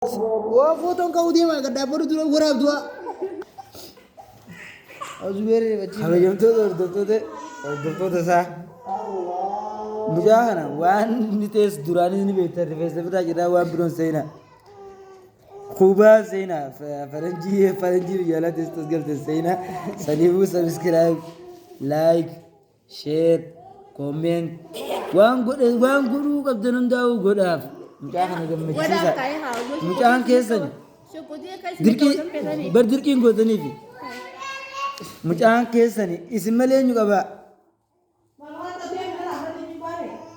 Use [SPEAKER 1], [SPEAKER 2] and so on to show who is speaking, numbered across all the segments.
[SPEAKER 1] Waa footoon ka'uu deema gad dhaabbadhu dura waraabdu haa. Zubeerri achi.
[SPEAKER 2] Kabajamtoota hordoftoota isaa mucaa kana waan inni ta'es duraanis ni beektan, rifeensa biraa jedhaa waan biroon seenaa. Kuubaa seenaa, faranjii biyya alaatti as galte seenaa. Saniifuu subscribe, like, share, comment, waan godhe waan godhuu qabdan hundaa'uu godhaaf. Mucaa kana gammachiisa. Mucaan keessan dirqii bar dirqiin gootaniifi. Mucaan keessani isin malee eenyu qabaa?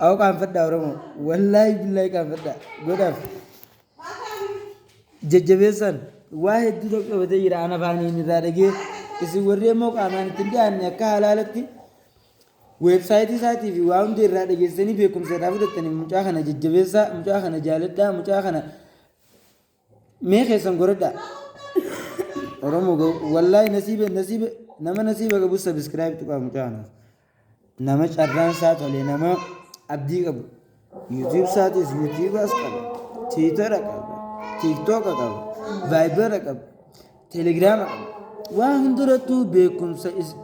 [SPEAKER 2] Awo qaanfadhaa Oromoo. Wallaahi billaahi qaanfadhaa. Godhaaf. Jajjabeessan waa hedduu tokko qabatee jira ana afaaniin irraa dhagee, isin warri immoo qaamaan ittiin dhiyaanne akka halaalatti weebsaayitii isaatii fi waa hunda irraa dhageessanii beekumsa irraa fudhattanii mucaa kana jajjabeessaa, mucaa kana jaaladhaa, mucaa kana mee keessan godhadhaa. Oromoo wallaahi nasiiba nasiiba nama nasiiba qabu subscribe tuqaa mucaa kanaaf. Nama carraan isaa tole, nama abdii qabu, YouTube isaatis YouTubeas qaba, Twittera qaba, TikToka qaba, Vibera qaba, Telegrama qaba. Waa hundurattuu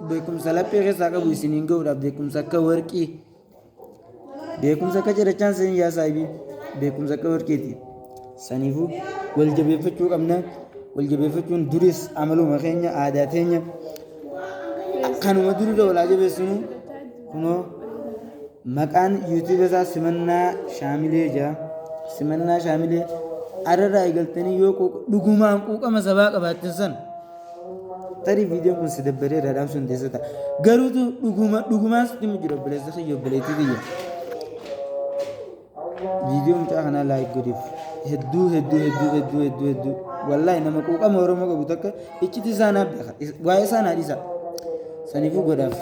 [SPEAKER 2] beekumsa laphee keessaa qabu isiniin ga'uudhaaf, beekumsa akka warqii, beekumsa akka cirrachaan isin yaa saahibii, beekumsa akka warqiiti. Saniifuu wal jabeeffachuu qabna. Wal jabeeffachuun duris amaluma keenya, aadaa teenya kanuma durirra walaa jabeessinu. Kunoo maqaan YouTube isaa Simannaa Shaamilee jira. Simannaa Shaamilee ararraa eegaltanii yoo dhugumaan quuqama sabaa qabaattan san, tarii viidiyoon kun si dabbaree irraa dhaamsuu hin teessata. Garuutu dhuguma dhugumaan sitti himu jira, obboleessa kiyya, obboleettii kiyya. Viidiyoo mucaa kanaa like godhiif. Hedduu hedduu hedduu hedduu hedduu hedduu, wallaahi nama quuqama Oromoo qabu takka iccitii isaa naa beeka, waa'ee isaa naa dhiisa. Saniifuu godhaaf.